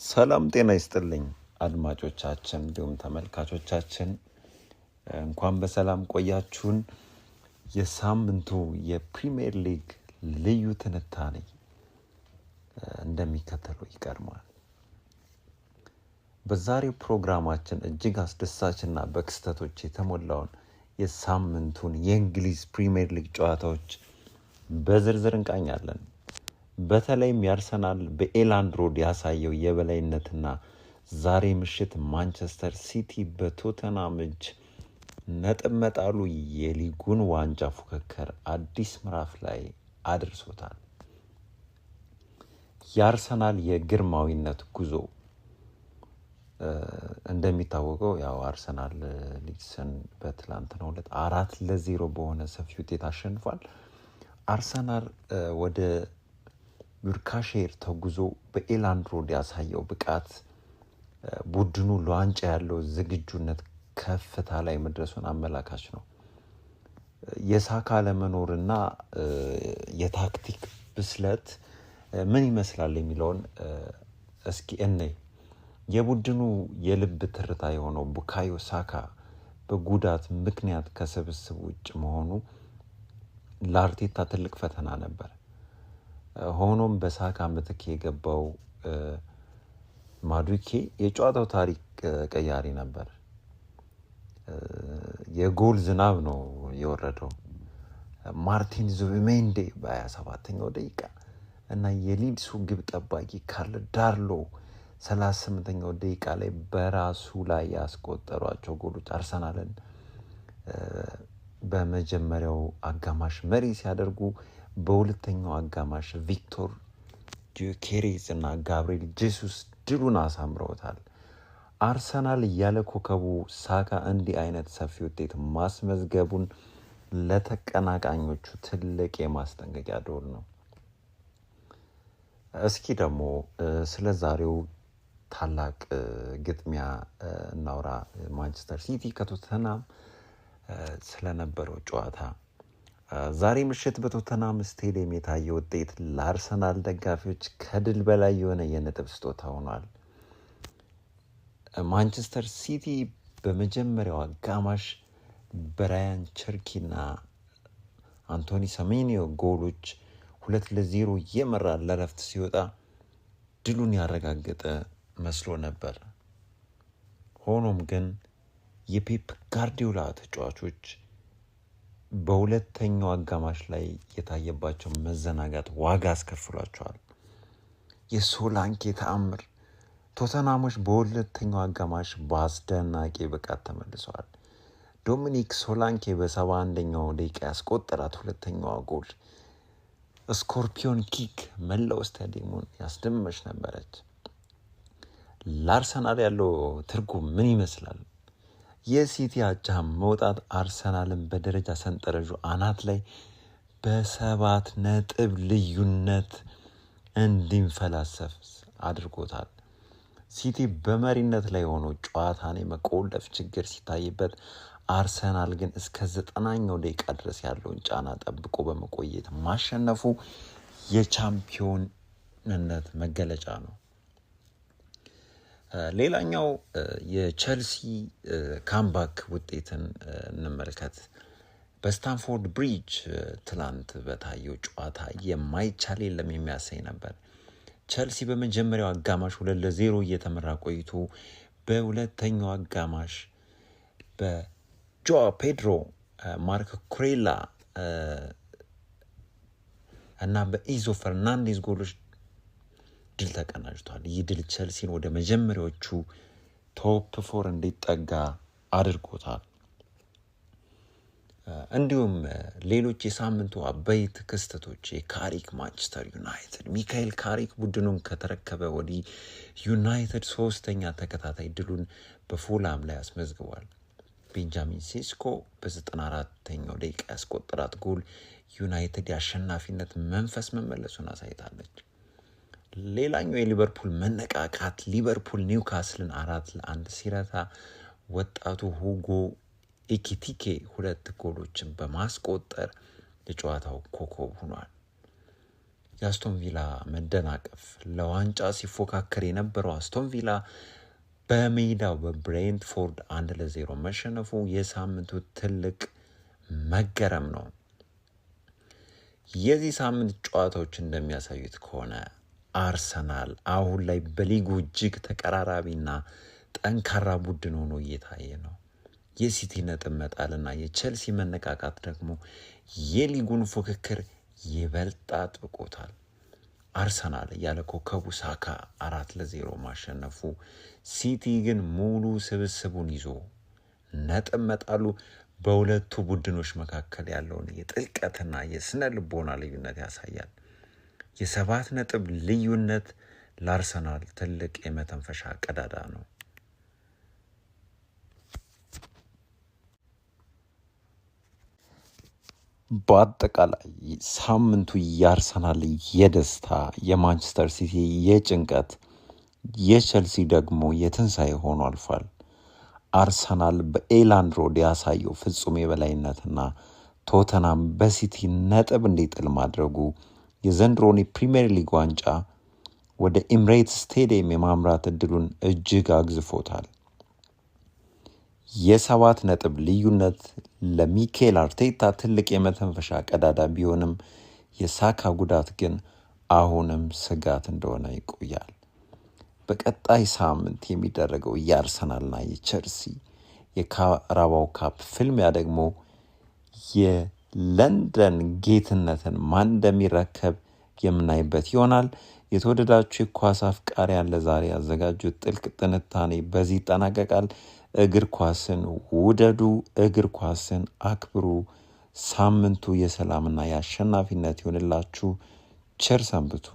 ሰላም ጤና ይስጥልኝ አድማጮቻችን እንዲሁም ተመልካቾቻችን፣ እንኳን በሰላም ቆያችሁን። የሳምንቱ የፕሪሚየር ሊግ ልዩ ትንታኔ እንደሚከተለው ይቀርባል። በዛሬው ፕሮግራማችን እጅግ አስደሳችና በክስተቶች የተሞላውን የሳምንቱን የእንግሊዝ ፕሪሚየር ሊግ ጨዋታዎች በዝርዝር እንቃኛለን። በተለይም የአርሰናል በኤላንድ ሮድ ያሳየው የበላይነትና ዛሬ ምሽት ማንቸስተር ሲቲ በቶተናም እጅ ነጥብ መጣሉ የሊጉን ዋንጫ ፉክክር አዲስ ምዕራፍ ላይ አድርሶታል። የአርሰናል የግርማዊነት ጉዞ፣ እንደሚታወቀው ያው አርሰናል ሊድስን በትላንትናው ዕለት 4-0 በሆነ ሰፊ ውጤት አሸንፏል። አርሰናል ወደ ዮርክሻየር ተጉዞ በኤላንድ ሮድ ያሳየው ብቃት ቡድኑ ለዋንጫ ያለው ዝግጁነት ከፍታ ላይ መድረሱን አመላካች ነው። የሳካ አለመኖርና የታክቲክ ብስለት ምን ይመስላል የሚለውን እስኪ እንይ። የቡድኑ የልብ ትርታ የሆነው ቡካዮ ሳካ በጉዳት ምክንያት ከስብስብ ውጭ መሆኑ ለአርቴታ ትልቅ ፈተና ነበር። ሆኖም በሳካ ምትክ የገባው ማዱኬ የጨዋታው ታሪክ ቀያሪ ነበር። የጎል ዝናብ ነው የወረደው። ማርቲን ዙቢሜንዴ በ27ኛው ደቂቃ እና የሊድሱ ግብ ጠባቂ ካርል ዳርሎ 38ኛው ደቂቃ ላይ በራሱ ላይ ያስቆጠሯቸው ጎሎች አርሰናልን በመጀመሪያው አጋማሽ መሪ ሲያደርጉ፣ በሁለተኛው አጋማሽ ቪክቶር ጊዮኬሬዝ እና ጋብሪኤል ጄሱስ ድሉን አሳምረውታል። አርሰናል ያለ ኮከቡ ሳካ እንዲህ አይነት ሰፊ ውጤት ማስመዝገቡን ለተቀናቃኞቹ ትልቅ የማስጠንቀቂያ ደወል ነው። እስኪ ደግሞ ስለ ዛሬው ታላቅ ግጥሚያ እናውራ። ማንቸስተር ሲቲ ከቶተናም ስለነበረው ጨዋታ፣ ዛሬ ምሽት በቶተናም ስቴዲየም የታየ ውጤት ለአርሰናል ደጋፊዎች ከድል በላይ የሆነ የነጥብ ስጦታ ሆኗል። ማንቸስተር ሲቲ በመጀመሪያው አጋማሽ በራያን ቸርኪና አንቶኒ ሰሜኒዮ ጎሎች 2-0 እየመራ ለረፍት ሲወጣ ድሉን ያረጋገጠ መስሎ ነበር። ሆኖም ግን የፔፕ ጋርዲዮላ ተጫዋቾች በሁለተኛው አጋማሽ ላይ የታየባቸው መዘናጋት ዋጋ አስከፍሏቸዋል። የሶላንኬ ተአምር፣ ቶተናሞች በሁለተኛው አጋማሽ በአስደናቂ ብቃት ተመልሰዋል። ዶሚኒክ ሶላንኬ በ71ኛው ደቂቃ ያስቆጠራት ሁለተኛዋ ጎል scorpion kick መላው ስታዲየሙን ያስደመመች ነበረች። ለአርሰናል ያለው ትርጉም ምን ይመስላል? የሲቲ አቻ መውጣት አርሰናልን በደረጃ ሰንጠረዡ አናት ላይ በ7 ነጥብ ልዩነት እንዲንፈላሰፍ አድርጎታል። ሲቲ በመሪነት ላይ ሆኖ ጨዋታን የመቆለፍ ችግር ሲታይበት፣ አርሰናል ግን እስከ 90ኛው ደቂቃ ድረስ ያለውን ጫና ጠብቆ በመቆየት ማሸነፉ የቻምፒዮንነት መገለጫ ነው። ሌላኛው የቸልሲ comeback ውጤትን እንመልከት። በስታንፎርድ ብሪጅ ትላንት በታየው ጨዋታ የማይቻል የለም የሚያሰኝ ነበር። ቸልሲ በመጀመሪያው አጋማሽ 2-0 እየተመራ ቆይቶ በሁለተኛው አጋማሽ በጆ ፔድሮ፣ ማርክ ኩኩሬላ እና በኢንዞ ፈርናንዴዝ ጎሎች ድል ተቀናጅቷል። ይህ ድል ቸልሲን ወደ መጀመሪያዎቹ top four እንዲጠጋ አድርጎታል። እንዲሁም ሌሎች የሳምንቱ አበይት ክስተቶች፣ የካሪክ ማንቸስተር ዩናይትድ፣ ሚካኤል ካሪክ ቡድኑን ከተረከበ ወዲህ ዩናይትድ ሶስተኛ ተከታታይ ድሉን በፉልሃም ላይ አስመዝግቧል። ቤንጃሚን ሴስኮ በ94ኛው ደቂቃ ያስቆጠራት ጎል ዩናይትድ የአሸናፊነት መንፈስ መመለሱን አሳይታለች። ሌላኛው የሊቨርፑል መነቃቃት፣ ሊቨርፑል ኒውካስልን 4-1 ሲረታ ወጣቱ ሁጎ ኤኪቲኬ ሁለት ጎሎችን በማስቆጠር የጨዋታው ኮከብ ሆኗል። የአስቶን ቪላ መደናቀፍ፣ ለዋንጫ ሲፎካከር የነበረው አስቶን ቪላ በሜዳው በብሬንትፎርድ 1-0 መሸነፉ የሳምንቱ ትልቅ መገረም ነው። የዚህ ሳምንት ጨዋታዎች እንደሚያሳዩት ከሆነ አርሰናል አሁን ላይ በሊጉ እጅግ ተቀራራቢና ጠንካራ ቡድን ሆኖ እየታየ ነው። የሲቲ ነጥብ መጣልና የቼልሲ መነቃቃት ደግሞ የሊጉን ፉክክር ይበልጥ አጥብቆታል። አርሰናል ያለ ኮከቡ ሳካ 4-0 ማሸነፉ፣ ሲቲ ግን ሙሉ ስብስቡን ይዞ ነጥብ መጣሉ በሁለቱ ቡድኖች መካከል ያለውን የጥልቀትና የስነ ልቦና ልዩነት ያሳያል። የ7 ነጥብ ልዩነት ለአርሰናል ትልቅ የመተንፈሻ ቀዳዳ ነው። በአጠቃላይ ሳምንቱ የአርሰናል የደስታ፣ የማንቸስተር ሲቲ የጭንቀት፣ የቸልሲ ደግሞ የትንሣኤ ሆኖ አልፏል። አርሰናል በኤላንድ ሮድ ያሳየው ፍጹም የበላይነትና ቶተናም በሲቲ ነጥብ እንዲጥል ማድረጉ የዘንድሮን የፕሪምየር ሊግ ዋንጫ ወደ ኤምሬትስ ስቴዲየም የማምራት እድሉን እጅግ አግዝፎታል። የ7 ነጥብ ልዩነት ለሚኬል አርቴታ ትልቅ የመተንፈሻ ቀዳዳ ቢሆንም የሳካ ጉዳት ግን አሁንም ስጋት እንደሆነ ይቆያል። በቀጣይ ሳምንት የሚደረገው የአርሰናልና የቸልሲ የካራባው ካፕ ፍልሚያ ደግሞ የለንደን ጌትነትን ማን እንደሚረከብ የምናይበት ይሆናል። የተወደዳችሁ የኳስ አፍቃሪያን ለዛሬ ያዘጋጁት ጥልቅ ትንታኔ በዚህ ይጠናቀቃል። እግር ኳስን ውደዱ፣ እግር ኳስን አክብሩ። ሳምንቱ የሰላምና የአሸናፊነት ይሆንላችሁ። ቸር ሰንብቱ።